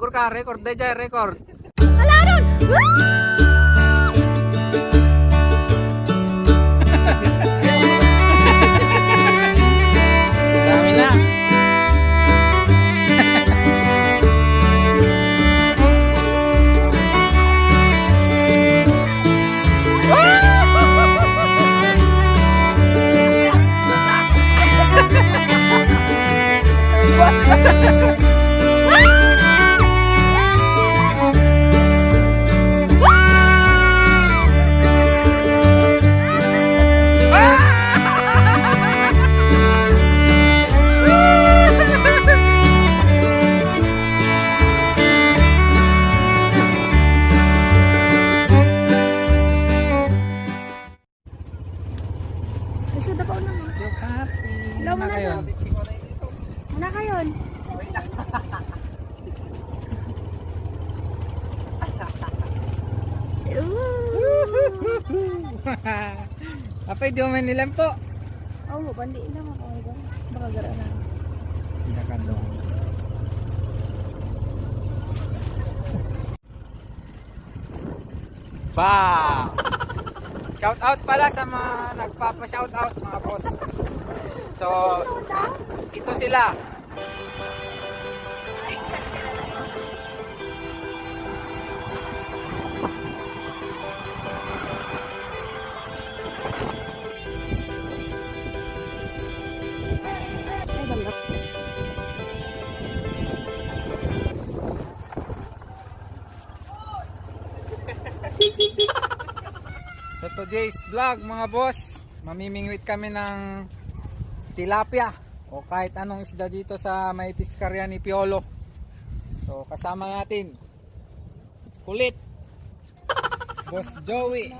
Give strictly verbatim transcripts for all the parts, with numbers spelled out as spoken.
Purka, record, dayjay, record. Ala nun! Ah! Dami na. Ay, so, dapaw na mo. You're happy. Wala, muna kayo. Muna kayo. Ooh. Apay, di mo man nilampo. Oo, bandi lang ako. Baka gara na. Pinakadong. Ba! Shout out pala sa mga nagpapa-shout out, mga boss. So, ito sila. So today's vlog, mga boss, mamimingwit kami ng tilapia o kahit anong isda dito sa may piskarya ni Piolo. So kasama natin, Kulit, Boss Joey.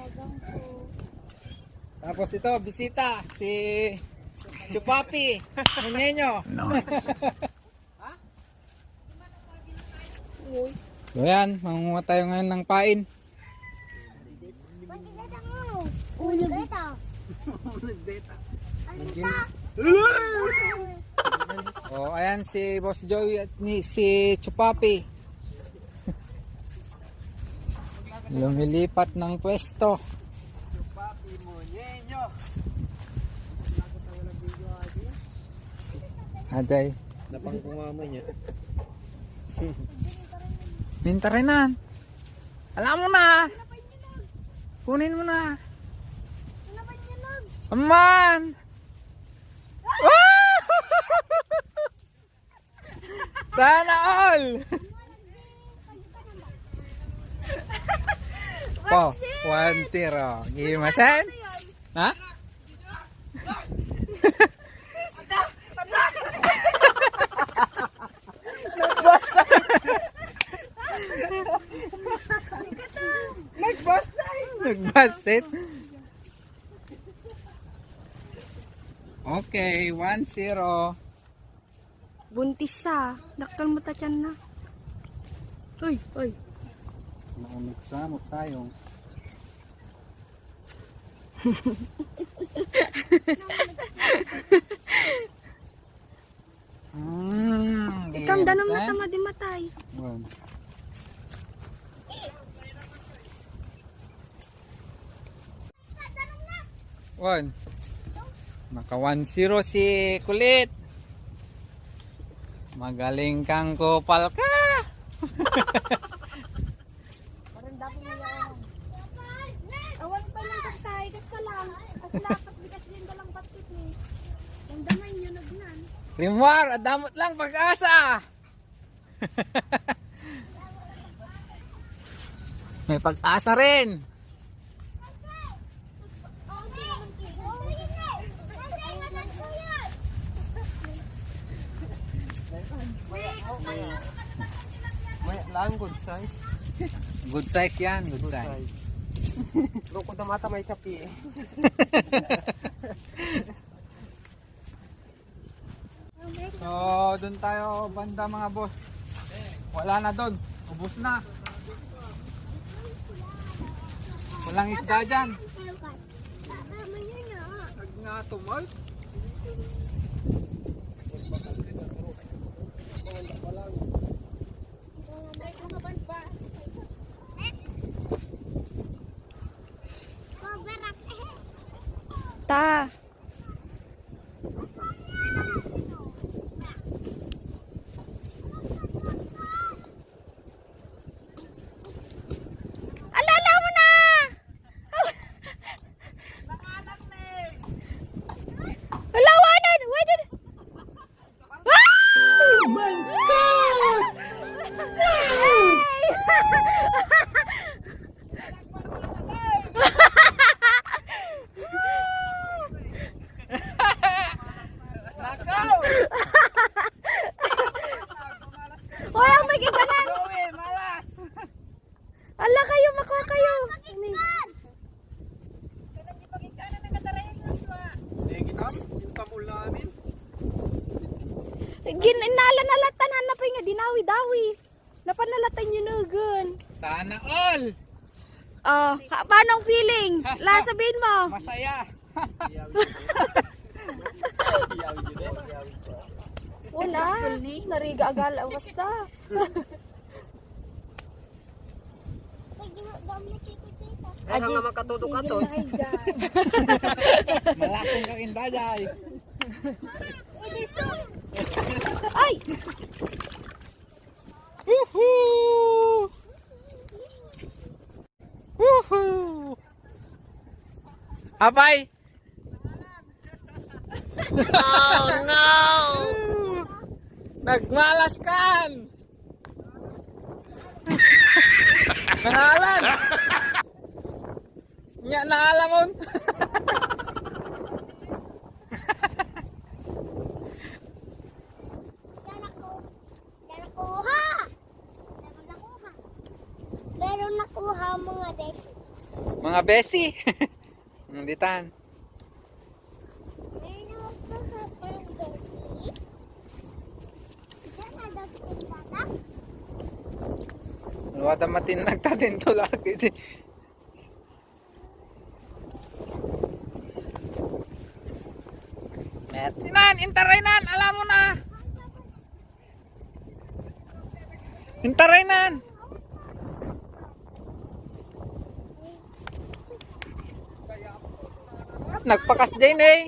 Tapos ito, bisita, si Chupapi Muñeño. So yan, mangunguha tayo ngayon ng pain. Ulog. O, ayan si Boss Joey at ni, si Chupapi. Lumilipat ng pwesto. Ajay. Napangkumama niya. Nintarinan. Alam mo na. Kunin mo na. Aman! Sana all! Po, one zero. Gimasan? Ha? Nagbasa. Nagbasa. Nagbasit. Okay, one zero. Buntis sa. Dakkel mo ta tiyan na. Uy, uy. Maunag sa mo tayo. Mm, ikam danum na tama di matay. Wan. Wan. Maka one zero si Kulit. Magaling kang kupal ka. Parang dati niya. Awan pa lang tayo, kas pa lang. Kas lapat, di kasi yung dalang basket ni. Ang damay niya, nagnan. Rimar, adamot lang pag-asa. May pag-asa rin. May lang good size. Good size yan, good size. Loko na mata may sapi eh. So, doon tayo banda, mga boss. Wala na doon. Ubos na. Walang isda dyan. Nga tumal. Ah. Alala mo na! Alawanan! Wait! Oh my God! Hoy, ang may giganan! Ala kayo, makuha kayo. Sige, kita, yung samul namin. Gin-, nala-, nalatan, hanap nga dinawi-dawi. Napanalatan yun, nugun. Sana all! Oh, ha, paano ang feeling? La, sabihin mo. Masaya. Wala. Nariga agal, basta. Ay, hanga makatutok ato. Malasong ka, Inday, ay. Ay! Woohoo! Woohoo! Apay! Oh no! Nagmalaskan! Nangalan! Nya, nangalamon! Diyan ako. Diyan nakuha. Diyan nakuha. Meron nakuha, mga besi. Mga besi? Ang ditan. Meron nakuha, mga besi. Diyan na daw kita. Wala matin nagtatin to lagi. Met. Inan, intaray nan, alam mo na. Intaray nan. Nagpakas din eh.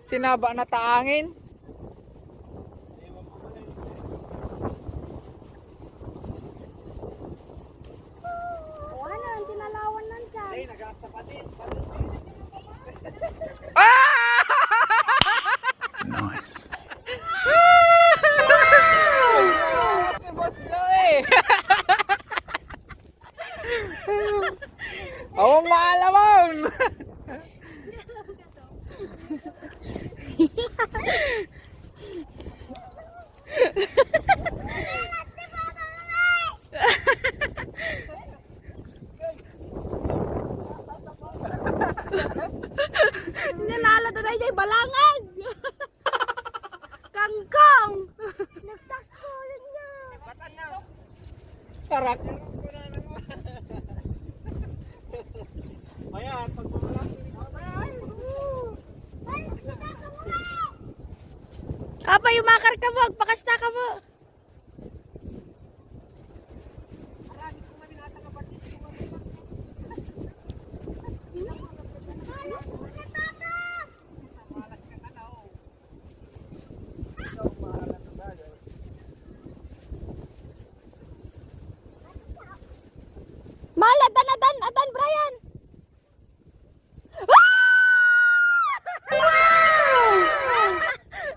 Sinaba na taangin. O, ano, ang tinalawan ng tiyan? Ah! Nice. Boss Joey! Awang maalamon! Nalala ta tayo, balangag! Kangkong! Nagtakbo lang niya. Tarak. Ayan, pagmamala. Apay, umakar ka mo, agpakasta ka mo. Mal, adan, adan, adan, Brian! Ah!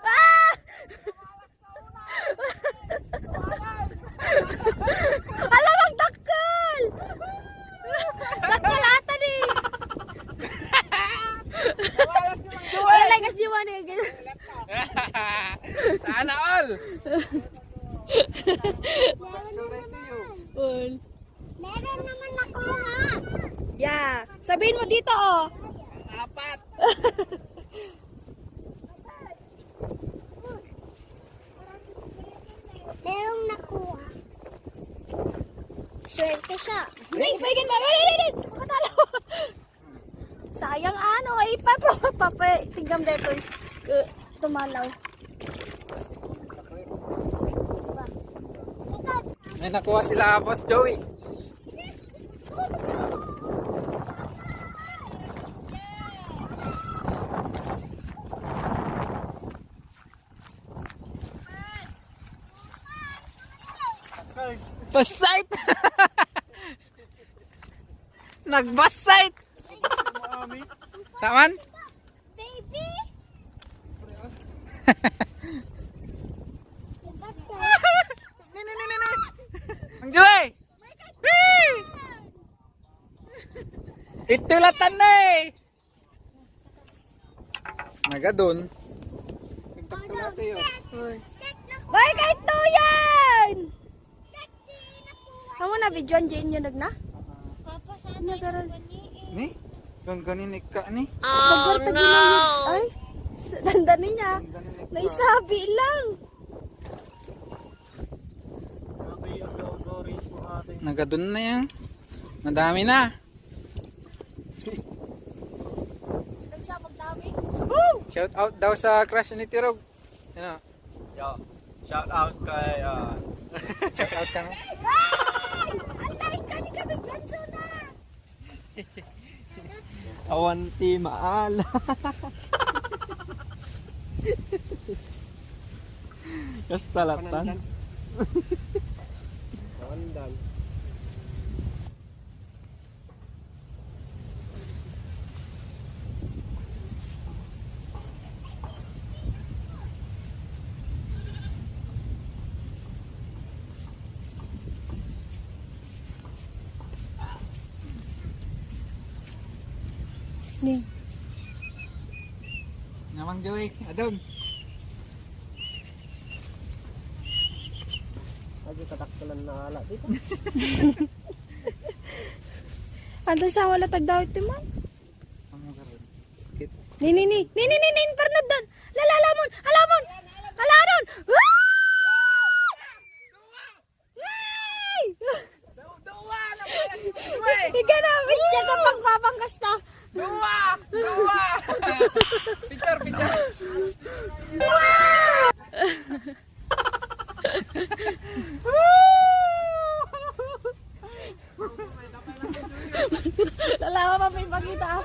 Ah! Ala, nagdakkel! Dakkel ata ni. Wala, kasi Juan eh. Sana all! All. Meron naman nakuha. Yeah. Sabihin mo dito, oh. Apat. Merong nakuha. Swerte siya. Ay, pwede na. Ay, ay, ay, ay. Makatalo. Sayang ano, ay, papa, papa, tingnan dito. Eh, tumalaw. May nakuha sila, Boss Joey. Yes! Yes! Yes! Nagbassit! Taman? Baby! Ni, ni, ni, ni, ni! Ang Joy! Ito latan na eh! Nagadun. Hoy. Bay, kay tuyan! Amo na video ang Jane yung nagna? Nagaral. Ni? Gangganin ikka ni? Pagkar tagina. Ay, sa- tanda niya. Naisabi lang. Nagadun na yan. Madami na. Shout out daw sa crush ni Tirog. Ano? Yo, shout out kay, ah, shout out kang Ay! Ang lain kami kami dyan, Jonah! Awan ti maala. Kasta latan. Panandan. Panandan. Ni. Namang Joey, adun. Agi kataktalan na ala dito. Ando sa wala tagdawit ti man. Ni, ni, ni. Ni, ni, ni, ni, Fernandan. Lala, alamon. Alamon. Alamon. Ah! Ay! Ika na, wait ka ka pang babanggas ka. Dua! Dua! Picture, picture. Lalawa pa may pakita.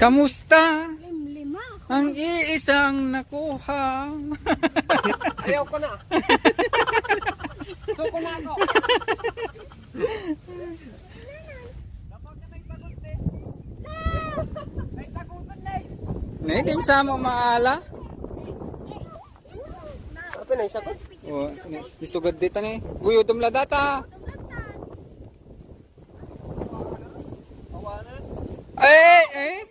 Kamusta? Limlima. Ang iisang nakuha. Ayaw ko na. Suko na ako. Naitim sa mo maala? Apa na isa ko? Oh, ni, isugad dita ni. Guyodom la data. Eh, eh.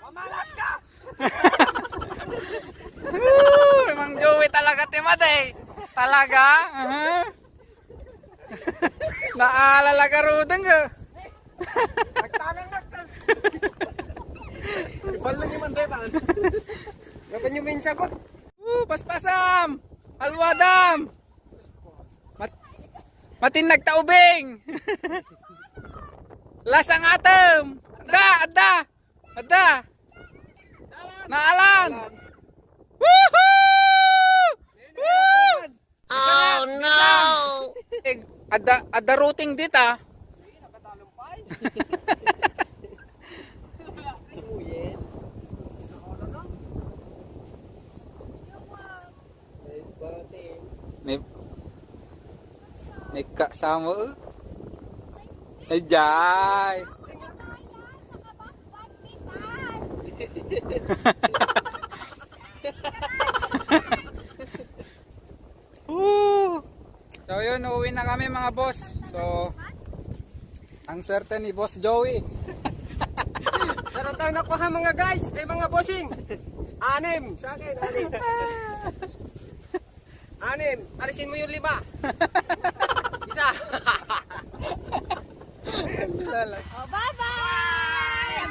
Mamalas ka! Woo! Mang Joey talaga ti madi. Talaga? Aha. Naalala ka rudeng, eh. Nagtanang na ka. Ibal lang yung mandetan. Dapat yung minsan ko. Woo! Paspasam! Alwadam! Mat-, matin nagtaubing! Lasang atem! Adda! Adda! Adda! Naalan! Woohoo! Woo! Oh, no! Eh, adda, adda routing dita. May, may kasama, oh. Ay, jay. Woo! So yun, uuwi na kami mga boss. So, ang swerte ni Boss Joey. Pero tayo nakuha mga guys, ay mga bossing. Anim, sa akin, anim. Anim, alisin mo yung lima. Isa. Lala. Oh, bye-bye!